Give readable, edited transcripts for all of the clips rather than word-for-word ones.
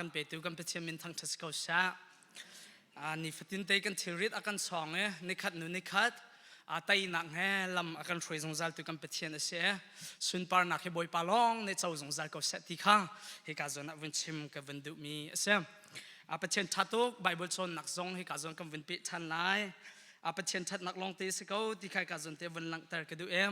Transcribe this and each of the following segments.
Kan petu kan Pathian min thangṭhat si ko seh. Nifatin te kan thilrit a kan sawng i nikhat nu nikhat teinak he lam a kan hruai zungzal tu kan Pathian a si. Sunparnak hi Bawipa lawng nih co zungzal ko seh ti kha hika zawn ah vun chim ka vun duhmi a si. Pathian ṭha tuk Bible cawnnak zong hika zawn kan vun peh ṭhan lai. Pathian ṭhatnak lawng te si ko ti kha hika zawn te vun langhter ka duh i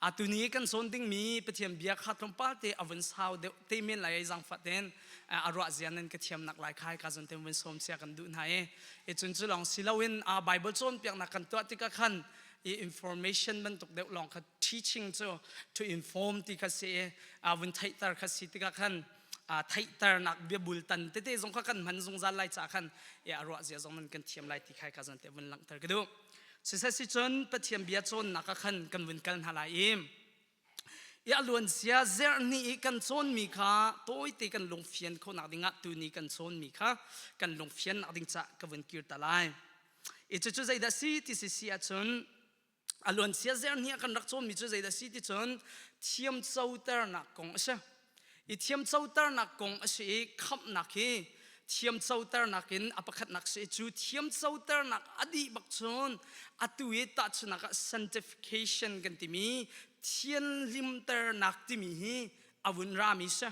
Atu ni kan cawn dingmi Pathian bia kha tlawmpal te a vun sau deuh te men lai ai zaangfah ten a ruah zia nan ka thiamnak lai khai ka zon ten vun sawm sia kan duh hna i i cun cu lawng si loin a Bible cawnpiaknak kan tuah tikah khan i information bantuk deuh lawng kha teaching cu to inform ti kha si i a vun theihter kha si tikah khan theihternak biabul tan tete zong kha kan hman zungzal lai ca khan i a ruah zia zong nan kan thiam lai ti khai ka zon te vun langhter ka duh. Siseh si cun Pathian bia cawnnak ah khan kan vun kal hna lai i i a luancia zerhni i kan cawnmi kha tawite kan lungfian khawhnak dingah tuni kan cawnmi kha kan lungfiannak ding cah ka vun kir ta lai. I cucu zeidah si ti si si ahcun a luancia zerhni ah kan rak cawnmi cu zeidah si ti cun thiamcoternak kong a si. I thiamcoternak kong a si i khamhnak hi thiamcoternak in a pakhatnak si cu thiamcoternak a dih bak cun atu i tahchunhnak ah sanctification kan timi thianhlimternak timi hi a vun rami si.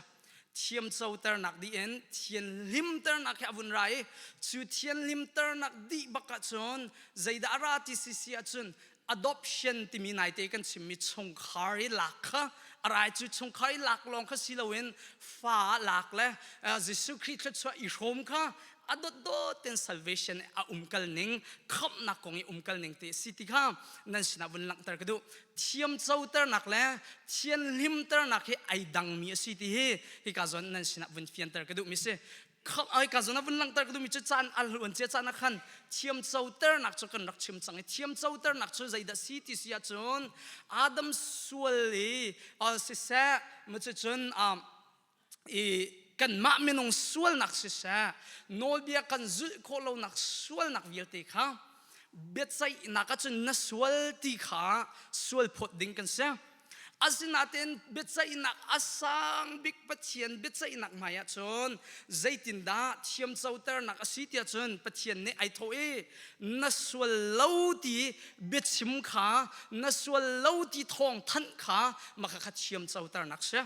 Thiamcoternak dih in thianhlimternak hi a vun ra i cu thianhlimternak dih bak ahcun zeidah a ra ti si si ahcun adoption timi naite kan chimmi chungkhar i lak kha a rai cu chungkhar i lak lawng kha si loin fa lak le Jesuh Khrih thluachuah i hrawm kha a dotdot ten salvation a umkal ning khamhnak kong i umkal ning te si ti kha nan sinah vun langhter ka duh thiamcoternak le thianhlimternak hi ai dangmi a si ti hi hika zawn nan sinah vun fianter ka duh mi si ai ka zon a vun langhter ka duhmi cu caan a hluan cia caan ah khan thiamcoternak cu kan rak chim cang i thiamcoternak cu zeidah si ti si ahcun Adam sual i siseh macucun i kanmah minung sualnak siseh nawlbia kan zulh khawh lonak sualnak vialte kha biaceihnak ahcun na sual ti kha sual phawt ding kan si. Asinain biaceihnak a sang bik Pathian biaceihnak hmai ahcun zeitindah thiamcoternak a si tiah cun Pathian nih ai thawh i na sual lo ti biachim kha na sual lo ti thawng thanh kha maka kha thiamcoternak si.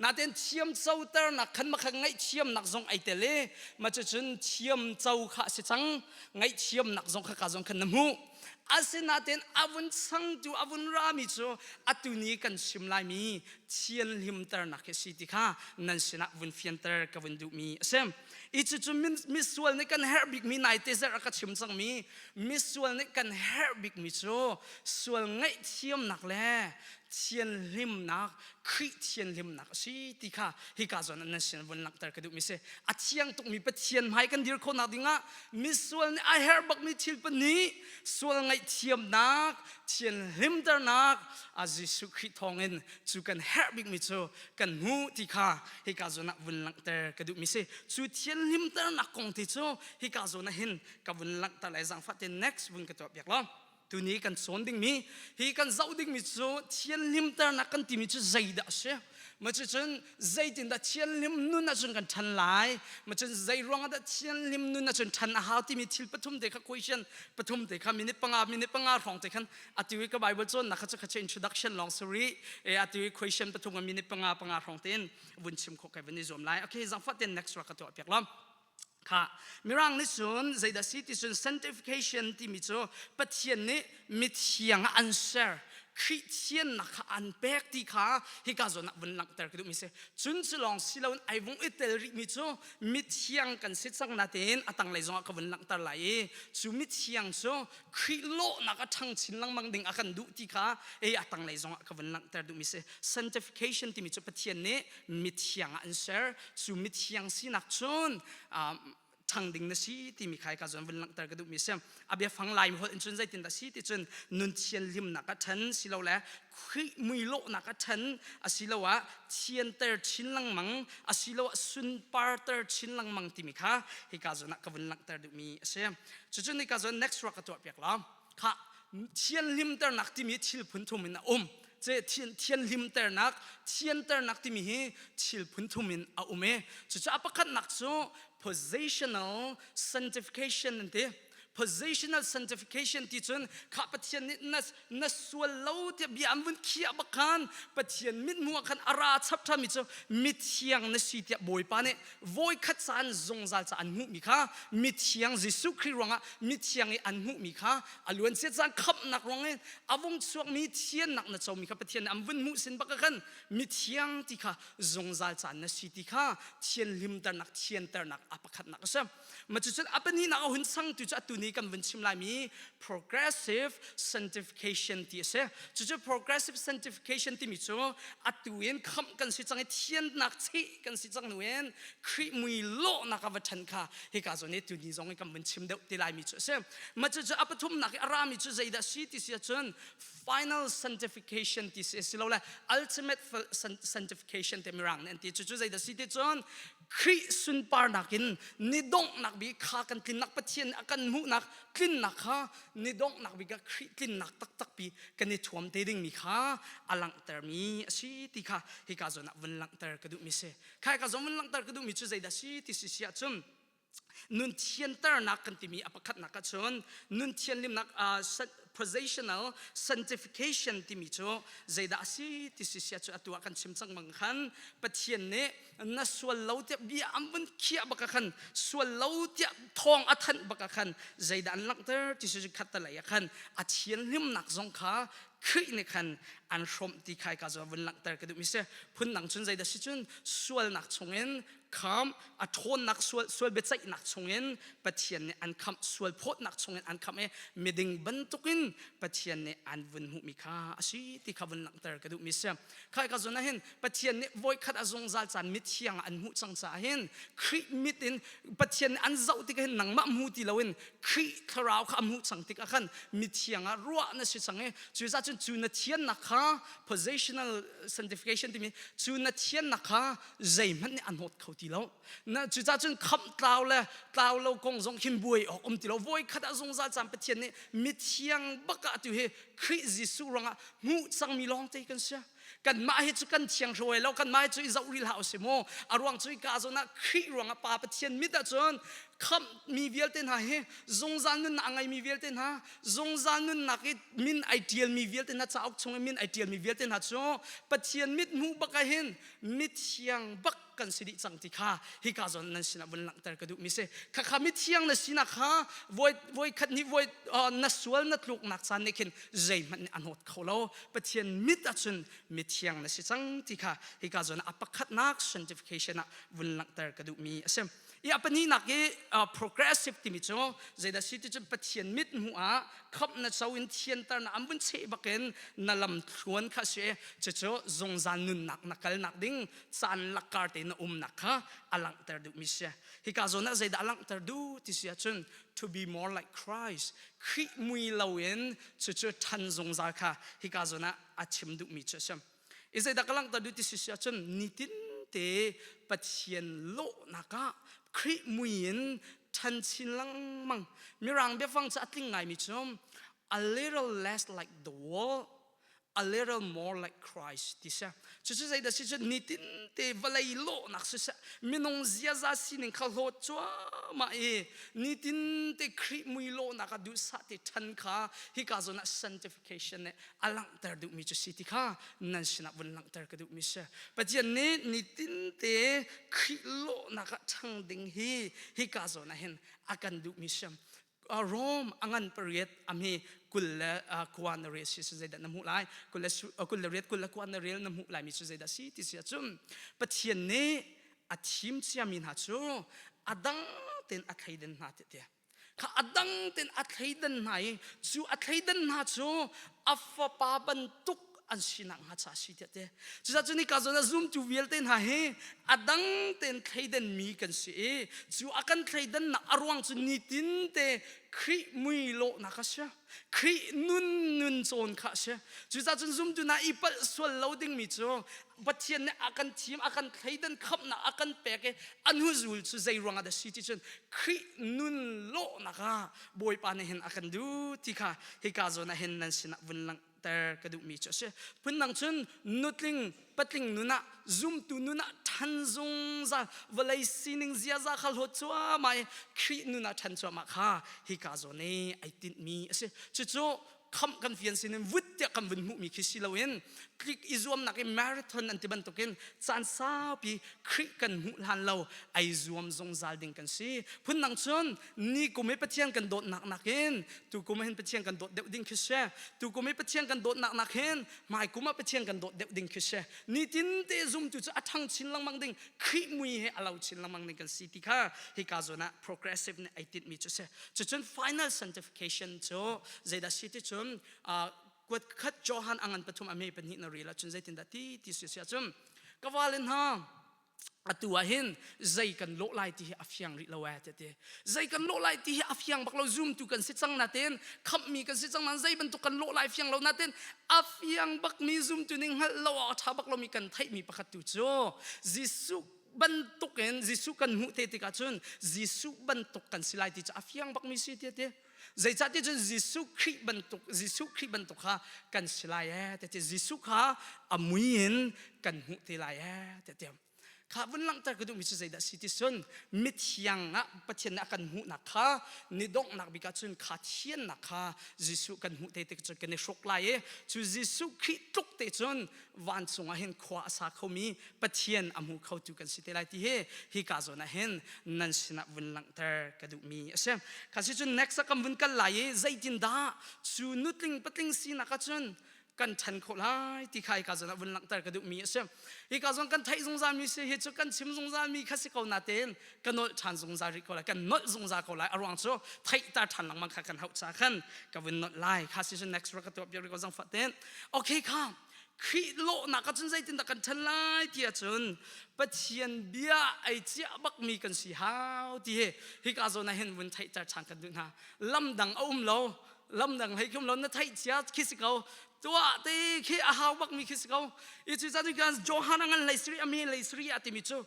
Natin thiamcoternak khan maka ngaihthiamnak zong ai tel i ma cucun thiamco kha a si cang ngaihthiamnak zong kha ka zong khan na hmuh. Asinain a vun changtu a vun rami cu atu ni kan chim laimi thianhlimternak hi si ti kha nan sinah vun fianter ka vun duhmi a si. I cucu misual nih kan herh bikmi naite zarh a ka chim cangmi misual nih kan herh bikmi cu sual ngaihthiamnak le thianhlimnak Khrih thianhlimnak a si ti kha hika zawn ah nan sin vun langhter ka duhmi si. A thiang tukmi Pathian hmai kan dir khawhnak dingah misual nih a herh bakmi thil pahnih sual ngaihthiamnak thianhlimternak a Jesuh Khrih thawngin cu kan herh bikmi cu kan hmuh ti kha hika zawn ah vun langhter ka duhmi si. Cu thianhlimternak kong ti cu hika zawn ah hin ka vun langhter lai zaangfah te next vun ka tuah piak law. Tuni kan cawn dingmi hi kan zoh dingmi cu thianhlimternak kan timi cu zeidah a si? Ma cucun zeitindah thianhlim nun ahcun kan ṭhan lai? Ma cun zei ruangah dah thianhlim nun ahcun ṭhan a hau timi thil pathum te kha question pathum te kha minute panga minute panga hrawng te khan atu i ka Bible cawnnak kha cu kha cu introduction lawng si rih. E atu i question pathum ka minute panga panga hrawng tein vun chim khawh kai vun i zuam lai. Okay, zangfah ten next ra ka tuah piak lam. Kha Mirang nih cun zeidah si ti cun sanctification timi cu Pathian nih mithiang ah an ser Khrih thiannak kha an pek ti kha hika zawn ah vun langhter ka duhmi si. Cun cu lawng si loin ai vung i tel rihmi cu mithiang kan si cang natein a tanglei zongah ka vun langhter lai i cu mithiang cu Khrih lawhnak a ṭhang chin lengmang ding a kan duh ti kha ei a tanglei zongah ka vun langhter duhmi si. Sanctification timi cu Pathian nih mithiang ah an ser cu mithiang sinak cun ṭhang ding na si timi khai ka zawn vun langhter ka duhmi si a biafang lai holh in cun zeitin dah si ti cun nun thianhlimnak a ṭhan silole Khrih muilawhnak a ṭhan asiloah thianter chin lengmang asiloah sunparter chin lengmang timi kha hika zawn ah ka vun langhter duhmi a si cucun hika zawn next rak ka tuah piak law kha thianhlimternak timi thil phun thum in a um. Ce thianhlimternak, thianternak timi hi thil phun thum in a um i cucu a pakhatnak cu positional sanctification an ti. Positional sanctification ti cun kha Pathian nih na, na sual lo tiah bia an vun khiah bak khan Pathian mithmuh ah khan a ra chap ṭhanmi cu mithiang na si tiah Bawipa nih voikhat caan zungzal ca an hmuhmi kha mithiang Jesuh Khrih ruangah mithiang i an hmuhmi kha a luancia caan khamhnak ruangin a vung chuakmi thiannak na comi kha Pathian nih an vun hmuh sin bak ah khan mithiang ti kha zungzal caan na si ti kha thianhlimternak thianternak a pakhatnak a si. Ma cucun a pahnihnak a hun sangtu cu atu ni kan vun chim laimi progressive sanctification ti a si. Cucu progressive sanctification timi cu atu in khamh kan si cang i thiannak cheh kan si cang hnu in Khrih mui lawhnak a va ṭhan kha hika zawn i tuni zong i kan vun chim deuh te laimi cu a si. Ma cucu a pathumnak i a rami cu zeidah si ti si ahcun final sanctification ti si silole ultimate sanctification te mirang nih an ti. Cucu zeidah si ti cun Khrih sunparnak in ni donghnak bik kha kan tlinnak Pathian a kan hmuhnak tlinnak kha ni donghnak bik ah Khrih tlinnak taktak pi kan i thuam te dingmi kha a langhtermi a si ti kha hika zawn ah vun langhter ka duhmi si. Kha hika zawn vun langhter ka duhmi cu zeidah si ti si si ahcun nun thianternak kan timi a pakhatnak ahcun nun thianhlimnak positional sanctification timi cu zeidah a si ti si sia cu atu ah kan chim cang bang khan Pathian nih na sual lo tiah bia an vun khiah bak ah khan sual lo tiah thawng a thanh bak ah khan zeidah an langhter ti si khat te lei ah khan a thianhlimnak zong kha Khrih nih khan an hrawmh ti khai ka zo vun langhter ka duhmi si phundang cun zeidah si cun sualnak chungin khamh a ṭhawnnak sual sual biaceihnak chungin Pathian nih an khamh sual phawtnak chungin an khamh i miding bantukin Pathian nih an vun hmuhmi kha a si ti kha vun langhter ka duhmi si Khai ka zawn ah hin Pathian nih voikhat a zungzal caan mithiang ah an hmuh cang caah hin Khrih mit in Pathian nih an zoh tikah hin nangmah hmu ti loin Khrih thlarau kha a hmuh cang tikah khan mithiang ah ruah na si cang i cucaah cun cu na thiannak kha positional sanctification timi cu na thiannak kha zeihmanh nih a hnawt kho ti lo na cucaah cun khamh tlau le tlau lo kong zong khin buai awk um ti lo voikhat ah zungzal caan Pathian nih mithiang bak ah tu hi Khrih Jesuh ruangah hmuh cangmi lawngte kan si. Kanmah hi cu kan thiang hruai lo, kanmah hi cu i zoh rih hlah usih mu. A ruang cu hika zawn ah Khrih ruangah Pa Pathian mit ahcun khamhmi vialte hna hi zungzal nunnak a ngeimi vialte hna, zungzal nunnak i min ai ṭialmi vialte hna, cauk chung i min ai ṭialmi vialte hna cu Pathian mit hmuh bak ah hin mithiang bak kan si dih cang ti kha hika zawn nan sinah vun langhter ka duhmi si khakha mithiang na sinak kha voi voi khat nih voi na sual na tluknak caan nih khin zeihmanh nih a hnawt kho lo Pathian mit ahcun mithiang na si cang ti kha hika zawn a pakhatnak sanctification ah vun langhter ka duhmi a si i a pahnihnak i progressive timi cu zeidah si ti cun Pathian mit hmuh ah khamh na co in thianter na an vun cheh bakin na lam thluan kha si cucu zungzal nunnak na kalnak ding caan lakkar te na umnak kha a langhter duhmi si hika zawn ah zeidah a langhter duh ti si ahcun to be more like Christ Khrih mui loin cucu ṭhan zungzal kha hika zawn ah a chim duhmi cu a si i zeidah ka langhter duh ti si si ahcun nitin te Pathian lawhnak ah Khrih mui in ṭhan chin lengmang mirang biafang cu a tling ngaimi cu a little less like the world a little more like Christ ti si cucu zeidah si cu nitin te vawlei lawhnak siseh minung ziaza sining kha hlawt cuahmah i nitin te Khrih mui lawhnak ah duhsah te ṭhan kha hika zawn ah sanctification nih a langhter duhmi cu si ti kha nan sinah vun langhter ka duhmi si Pathian nih nitin te Khrih lawhnak ah ṭhang ding hi hika zawn ah hin a kan duhmi si Rome a ngan pariat ami 29 na rel si zeidah na hmuh lai 28 29 na rel na hmuh lai mi cu zeidah si ti si ahcun Pathian nih a thim ciami hna cu a dang tein a thleiden hna ti kha a dang tein a thleidan hna i cu a thleidan hna cu a fapa bantuk an sinak hnga cha si tiah te cucaah cu nika zawn ah zumtu vialte hna hi a dang tein thleidan mi kan si i cu a kan thleidannak a ruang cu nitin te Khrih mui lawhnak a si Khrih nun nun cawn kha a si cucaah cun zumtu hna i palh sual lo dingmi cu Pathian nih a kan thim a kan thleidan khamhnak a kan pek i a hnuzul cu zei ruangah dah si ti cun Khrih nun lawhnak ah Bawipa nih hin a kan duh ti kha hika zawn ah hin nan sinah vun lang. langhter ka duhmi cu a si. Phundang cun nutling patling nun ah zumtu nun ah ṭhan zungzal vawlei sining ziaza kha hlawt cuahmah i Khrih nun ah ṭhan cuahmah kha hika zawn i ai tinhmi a si. Cucu khamh kan fian sinin vut tiah kan vun hmuhmi khi si loin tlik i zuamnak i marathon an ti bantukin caan saupi Khrih kan hmuh hlan lo ai zuam zungzal ding kan si. Phundang cun ni kum i Pathian kan dawtnak nakin tu kum hin Pathian kan dawt deuh ding khi si. Tu kum i Pathian kan dawtnak nakin hmai kum ah Pathian kan dawt deuh ding khi si. Nitin te zumtu cu a ṭhang chin lengmang ding Khrih mui he a lo chin lengmang ding kan si ti kha hika zawn ah progressive nih ai tinhmi cu si. Cucun final sanctification cu zeidah si ti cun kuat khat Johan angan pathum a me pahnih na rel ahcun zeitindah ti ti si si ahcun ka vale hna atu ah hin zei kan lawh lai ti hi a fiang rih lo ee ti zei kan lawh lai ti hi a fiang bak lo zumtu kan si cang natin khamhmi kan si cang nain zei bantuk kan lawh lai fiang lo natin a fiang bakmi zumtu ning hngalh lo a ṭha bak lomi kan theihmi pakhat tu cu Jesuh bantuk in Jesuh kan hmuh te tikah cun Jesuh bantuk kan si lai ti cu a fiang bakmi si ti ti Zeicahtiah cun Jesuh Khrih bantuk Jesuh Khrih bantuk kha kan si lai ee ti Jesuh kha a mui in kan hmuh te lai ee ti kha vun langhter ka duhmi cu zeidah si ti cun mithiang ah Pathian nih a kan hmuhnak kha ni donghnak bik ah cun kha thiannak kha Jesuh kan hmuh te tik cun kan i hruk lai i cu Jesuh Khrih tluk te cun vancung ah hin khua a sa khomi Pathian a hmu khotu kan si te lai ti hi hika zawn ah hin nan sinah vun langhter ka duhmi a si. Kha si cun next ah kan vun kal lai i zeitindah cu nutling patling sinak ah cun kan ṭhan khawh lai ti kha hika zawn ah vun langhter ka duhmi a si. Hika zawn kan theih zungzalmi si hi cu kan chim zungzalmi kha si ko natein ka nolh ṭhan zungzal rih ko lai kan nolh zungzal ko lai a ruang cu theihter ṭhan lengmang kha kan hauh ca khan ka vun nolh lai kha si cun next rak ka tuah piak rih ko zangfah ten okay kha Khrih lawhnak ah cun zeitindah kan ṭhan lai ti ahcun Pathian bia ei ciah bakmi kan si hau ti hi hika zawn ah hin vun theihter ṭhan kan duh hna. Lam dang a um lo, lam dang hei khi um lo, na theih cia khi si ko. Tuah te khi a hau bakmi khi si ko. I cu caan kan Johan a ngan lei siri a mi lei siri a timi cu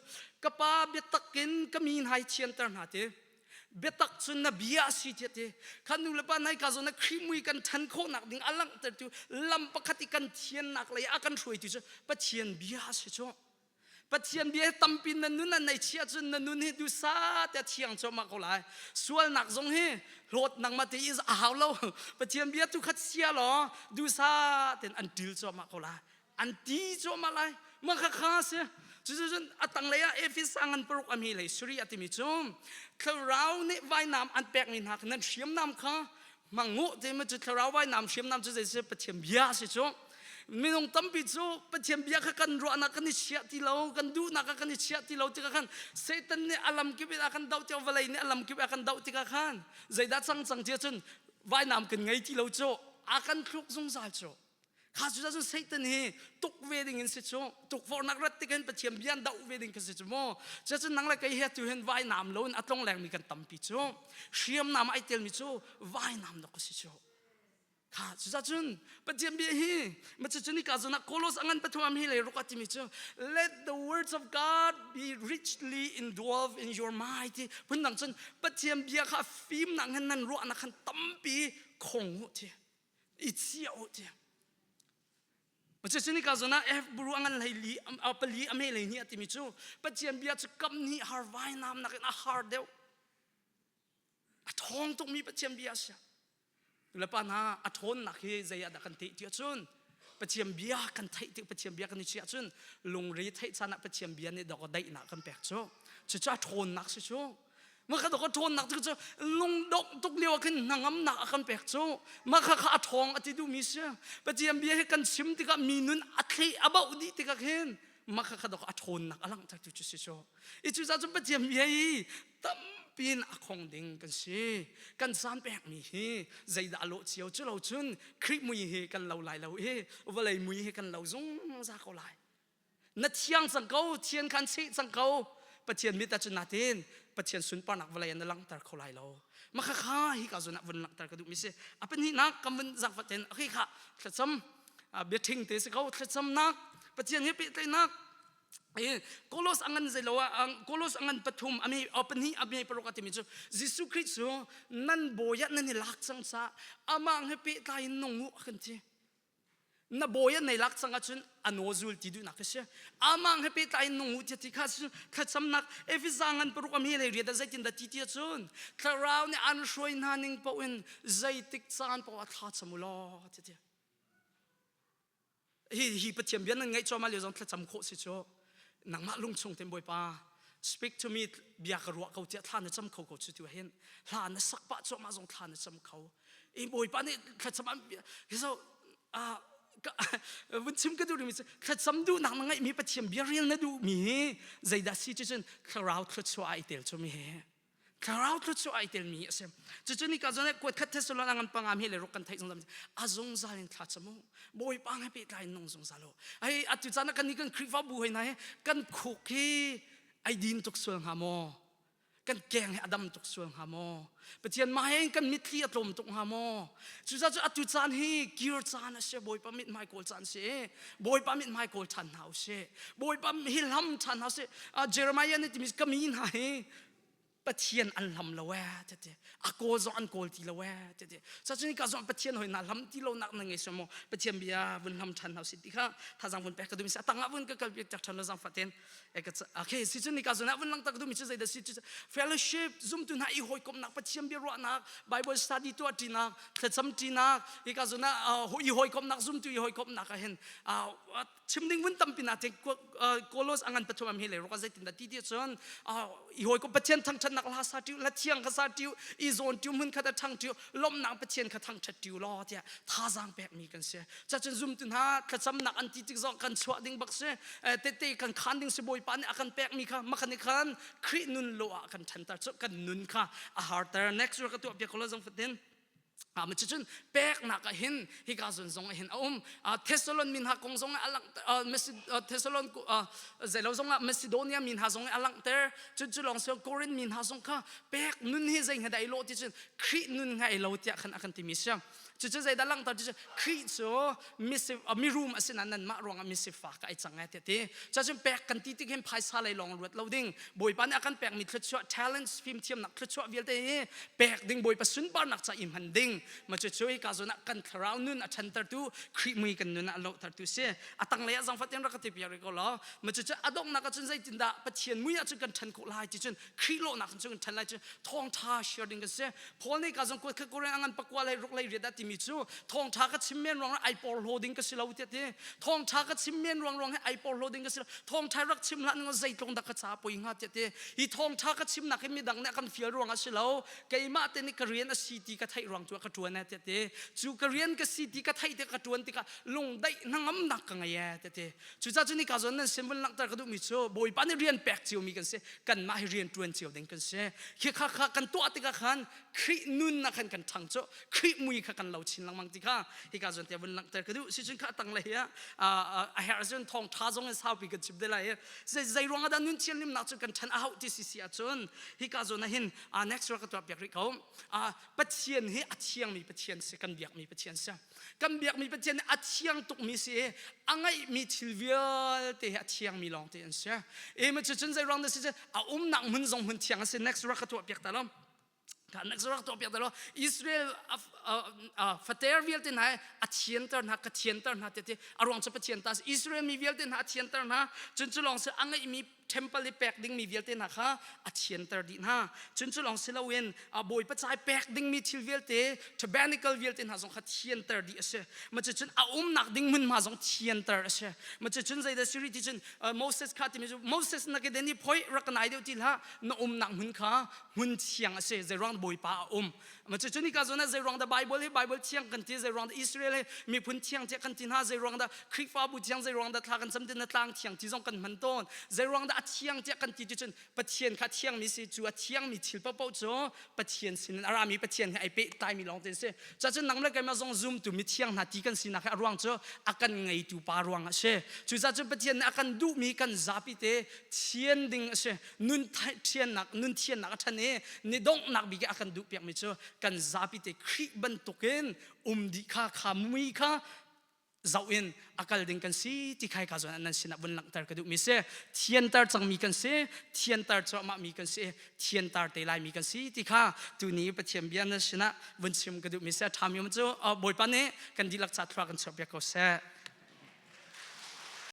ka pa biatak in ka mi hna hi thianter hna ti. Biatak cu na bia a si tiah ti. Kha nu le pa nai ka zawn ah Khrih mui kan ṭhan khawhnak ding a langhtertu lam pakhat i kan thiannak lei a kan hruaitu cu Pathian bia a si cu. Pathian bia hi tampi na nun an nei chia cun na nun hi dusa te thiang cuahmah ko lai. Sualnak zong hi hlawt nangmah te i a hau lo. Pathian bia tu khat sia law dusa ten an ṭil cuahmah ko lai. An ti cuahmah lai. Mah kha kha si. Cucu a tanglei ah Efesa ngan paruk a mi lei suri a timi cu thlarau nih vainam an pekmi hna nan hriamnam kha hmang u ti cu thlarau vainam hriamnam cu zei si Pathian bia a si cu minung tampi cu Pathian bia kha kan ruahnak kan i chiah ti lo kan duhnak kha kan i chiah ti lo tikah khan Satan nih a lamkip in a kan doh tikah vawlei nih a lamkip a kan doh tikah khan zeidah cang cang ti ahcun vainam kan ngei ti lo cu a kan thluk zungzal cu Kha cu cun Satan hi tuk ve ding in si cu tukforhnak rat tik in Pathian bia doh ve ding kha si cu mu cucun nang le kei he tu hin vainam lo in a tlong lengmi kan tampi cu hriamnam ai telmi cu vainam dok si cu kha cucun Pathian bia hi ma cucun nika zon ah Kolos angan pathum hi le ruk timi cu let the words of God be richly indwelled in your mind ti phundang cun Pathian bia kha fimnak hin nan ruahnak khan tampi khong u ti i chia u ti Cucu nika zawn ah F buru a ngan hlei li a pali a me lei ni a timi cu Pathian bia cu kam nih har vainam nakin a har deuh a ṭhawng tukmi Pathian bia a si nulepa hna a ṭhawnnak hi zei ah dah kan theih ti ahcun Pathian bia kan theih tik Pathian bia kan i chiah ahcun lungre theih caan ah Pathian bia nih dawk daihnak kan pek cu cucu a ṭhawnnak si cu Mah kha ka ṭhawnnak cu cu lungdongh tuk lio ah khin hnangamnak a kan pek cu mah kha kha a ṭhawng a ti duhmi si Pathian bia hi kan chim tikah mi nun a thleh a bauh dih tikah khin mah kha kha dok a ṭhawnnak a langhtertu cu si cu i cucaah cun Pathian bia hi tampi in a khong ding kan si kan caan pekmi hi zeidah a lawh cio cu lo cun Khrih mui hi kan lo lai lo i vawlei mui hi kan lo zungzal ko lai Na thiang cang ko, thian khan cheh cang ko. Pathian mit ahcun natin Pathian sunparnak vawlei ah na langhter kho lai lo. Mah kha kha hi ka zawn ah vun langhter ka duhmi si. A pahnihnak kan vun zaangfah ten okay kha thlacam biaṭhing te si ko thlacamnak Pathian he pehtlaihnak Kolos angan zeilo ah Kolos angan pathum ame pahnih ame paruk a timi cu Jesuh Khrih cu nan bawi ah nan i lak cang ca amah he pehtlai in nung u a kan ti. Na bawi an nei lak cang ahcun a nawl zul ti duhnak a si. Amah he pehtlai in nung u ti kha thlacamnak Efesa ngan paruk am hi lei riat ah zeitindah ti ti ahcun thlarau nih an hruai hna ning paoh in zeitik caan paoh ah thla cam u law ti ti. Hi hi Pathian bia nan ngaih cuahmah lio zong thlacam khawh si cu. Nangmah lungchung ten Bawipa speak to me bia ka ruah ko tiah thla na cam kho ko cu tu hin hla na sak pah cuahmah zong thla na cam kho. I Bawipa nih thlacam an so vun chim ka duh mi cu thlacam duhnak na ngeihmi Pathian bia rel na duhmi hi zeidah si cu cun thlarau thluachuah ai tel cu mi hi thlarau thluachuah ai tel mi a si cucu ni ka zon kuat khat Thessalon angan pangam hi le ruk kan theih zungzal a zungzal in thla cam u Bawipa he pehtlai in nung zungzal u ai atu caan ah kan ni kan Khrihfabu hoi hna hi kan khuk hi ai din tuk sual hnga maw Kan keng hi a dam tuk sual hnga maw? Pathian mah he kan mitthli a tlawm tuk hnga maw? Cucaah cu atu caan hi kir caan a si, Bawipa mithmai kawl caan si. Bawipa mithmai kawl ṭhan hna usih. Bawipa hi hlam ṭhan hna usih. Jeremiah nih timi ka mi hna hi Pathian an hlam lo ee tete. A kawl zong an kawl ti lo ee tete. Cucun ka zong Pathian hoi hna hlam ti lo nak na ngei sual maw? Pathian bia vun hlam ṭhan hna usih ti kha thazang vun pek ka duh mi si. A tang ah vun ka kal piak ṭhan lo zangfah ten. Okay, si cun nika zun ah vun langter ka duhmi cu zeidah si cu fellowship zumtu hna i hawikomhnak Pathian biaruahnak Bible study tuah ṭinak thlacam ṭinak hika zun ah i hawikomhnak zumtu i hawikomhnak ah hin chim ding vun tampi na te Kolos angan pathum am hi le ruka zeitin dah ti ti cun i hawikom Pathian thangṭhatnak hla sa ṭiu hla thiang kha sa ṭiu i zawn ṭiu hmun khat a ṭhang ṭiu lawmhnak Pathian kha thangṭhat ṭiu law tiah thazaang pekmi kan si cacun zumtu hna thlacamnak an ti tik zong kan chuah ding bak si tete kan khan ding si bawipa nih a kan pekmi kha makhan i khan Khrih nun lo ah kan ṭhanter cu kan nun kha a harter next year ka tuah piak ko lo zong fatin ma cucun peknak ah hin hika zon zong ah hin a um Thessalon min ha kong zong ah a langh Thessalon zeilo zong ah Macedonia min ha zong ah a langhter cun cu lawng si Korin min ha zong kha pek nun hi zei hnga dah i lawh ti cun Khrih nun hnga i lo tiah khan a kan timi si Cucu zeidah langhter ti cu Khrih cu mirum a si nain nanmah ruangah misifak ai cang ai ti. Cucun pek kan ti tik hin phaisa lei lawng ruat lo ding. Bawipa nih a kan pekmi thluachuah talents fimthiamnak thluachuah vialte hi pek ding Bawipa sunparnak ca i hman ding. Ma cucu hika zawn ah kan thlarau nun a ṭhantertu Khrih mui kan nun ah a lohtertu si. A tanglei ah zangfah tein rak ka ti piak rih ko law. Ma cucu a donghnak ah cun zeitindah Pathian mui ah cun kan ṭhan khawh lai ti cun Khrih lawhnak cun kan ṭhan lai cu thawngṭha share ding kan si. Paul nih ka zong kuat kha Korin angan pakua lei ruk lei riat ah timi cu thawngṭha ka chim men ruang ai porhlaw ding ka si lo tiah ti. Thawngṭha ka chim men ruang ruang hi ai porhlaw ding ka si lo. Thawngṭha rak chim hlah ning zeitlung dah ka ca poi hnga tiah ti. Hi thawngṭha ka chimnak hi midang nih a kan fial ruang ah si lo. Keimah te nih ka rian a si ti ka theih ruang tu ah ka ṭuan eh tiah ti. Cu ka rian ka si ti ka theih ti ka ṭuan tikah lungdaih hnangamnak ka ngei eh tiah ti. Cucaah cu nika zawn nan sin vun langhter ka duhmi cu Bawipa nih rian pek ciomi kan si. Kanmah hi rian ṭuan cio ding kan si. Khi kha kha kan tuah tikah khan Khrih nunnak khan kan ṭhang cu Khrih mui kha kan lo chin lengmang ti kha hika zawn te vun langhter ka duh. Sicun kha tanglei ah a herh cun thawngṭha zong in saupi kan chim te lai. Zei ruang ah dah nun thianhlimnak cu kan ṭhan a hauh ti si si ahcun hika zawn ah hin next ka tuah piak rih ko. Pathian hi a thiangmi Pathian si kan biakmi Pathian si. Kan biakmi Pathian a thiang tukmi si i a ngeihmi thil vialte hi a thiangmi lawngte an si. E ma cucun zei ruang dah si a umnak hmun zong hmun thiang a si. Next rak ka tuah piak ta lo. Next rak tuah piak ta lo. Israel fater vialte hna a thianter hna ka thianter hna ti a ruang cu Pathian ta Israel mi vialte hna a thianter hna cun cu lawng si a ngeihmi temple i pek dingmi vialte hna kha a thianter dih hna. Cun cu lawng si loin Bawipa ca i pek dingmi thil vialte tabernacle vialte hna zong kha thianter dih a si. Ma cucun a umnak ding hmunhma zong thianter a si. Ma cucun zeidah si rih ti cun Moses kha timi cu Moses na ke den i phoi rak ka nai deuh ti hlah na umnak hmun kha hmun thiang a si zeiruang Bawipa a um. Ma cucu nika zawn ah zeiruang dah Bible hi Bible thiang kan ti zeiruang dah Israel hi miphun thiang tiah kan ti hna zeiruang dah Khrihfabu thiang zeiruang dah thla kan cam ti na tlang thiang ti zong kan hman tawn zeiruang dah a thiang tiah kan ti ti cun Pathian kha thiangmi si cu a thiangmi thil paohpaoh cu Pathian sinin a rami Pathian he ai pehtlaimi lawng te an si cuahcun nang le keimah zong zumtu mi thiang hna ti kan sinak hi a ruang cu a kan ngeitu pa ruang a si cucaah cun Pathian nih a kan duhmi kan zapi te thian ding a si nun thiannak nun thiannak a ṭhan i ni donghnak bik a kan duhpiakmi cu kan zapi te Khrih bantukin um dih kha kha mui kha zoh in a kal ding kan si ti khai ka zawn nan sinah vun langhter ka duhmi si thianter cangmi kan si thianter cuahmah mi kan si thianter te laimi kan si ti kha tuni Pathian bia nan sinah vun chim ka duhmi si a ṭhami um cu Bawipa nih kan dihlak ca thluak kan chuahpiak ko seh.